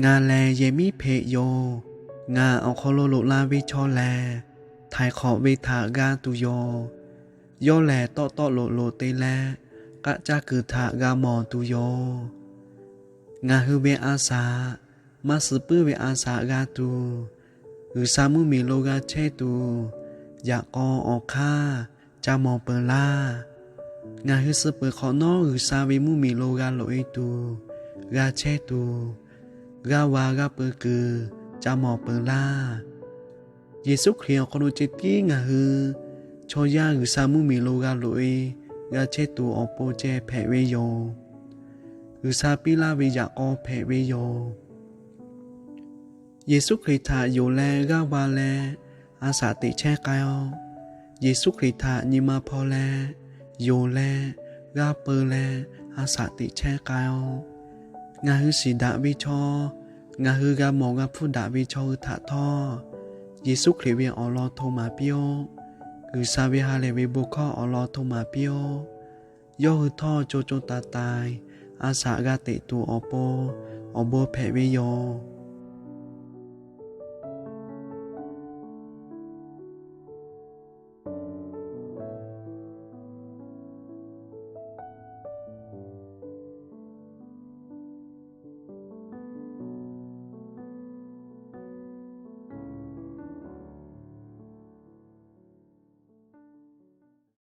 Ngaˬ lehˬ yehˬ miˉ hpeꞈ yoˬ. Ngaˬ awˬ hk'aw lo loꞈ la ve chaw lehˬ, htaiˍ hk'awꞈ ve htaꞈ g'a tuˬ yoˬ. Yawˇ lehˬ tawˆ tawˆ loꞈ loꞈ te leh, k'aˆ caˇ kuiˬ htaꞈ g'a mawˬ tuˬ yoˬ. Ngaˬ hui ve a shaꞈ, maˇ suh puiˉ ve a shaꞈ g'a tuˬ, G'uiˬsha mvuhˇmiˬ lo g'a chehˇ tuˬ, yaꞈ k'aw awˬ hk'aˇ ca mawˬ peuˬ laˇ. Ngaˬ hui suh peuˬ hk'awꞈ nawˉ G'uiˬsha ve mvuhˇmiˬ lo g'a loꞈ e tuˬ, g'a chehˇ tuˬ, g'aˇ va g'aˇ peu kuiˬ ca mawˬ peuˬ laˇ. Yeˍsuˆ Hkriꞈ awˬ hk'aw lo ceh tiˉ ngaˬ hui chaw yaˇ G'uiˬsha mvuhˇmiˬ lo g'a loꞈ e, g'a chehˇ tuˬ awˬ pon ceh hpehꞈ ve yoˬ. G'uiˬsha piˇ laˇ ve yaꞈ k'aw hpehꞈ ve yoˬ. Yeˍsuˆ Hkriꞈ htaꞈ yonˍ leh g'aˇ va leh a shaꞈ teꞈ chehˇ k'ai-oˆ. Yeˍsuˆ Hkriꞈ htaꞈ nyi ma hpaw leh, yonˍ leh, g'aˇ peu leh, a shaꞈ teꞈ chehˇ k'ai-oˆ. Ngaˬ hui shiˍ daꞈ ve chaw, ngaˬ hui g'a mawˬ g'a hpfuhˇ daꞈ ve chaw hui htaꞈ htawˇ, Yeˍsuˆ Hkriꞈ ve awˬ lawn hto maˍ piˇ-oˆ. G'uiˬsha ve ha lehˬ ve bon hkawˇ awˬ lawn hto maˍ piˇ-oˆ. Yawˇ hui htawˇ co co taiˍ taiˍ a shaꞈ g'a teꞈ tuˬ awˬ pon awˬ bon hpehꞈ ve yoˬ.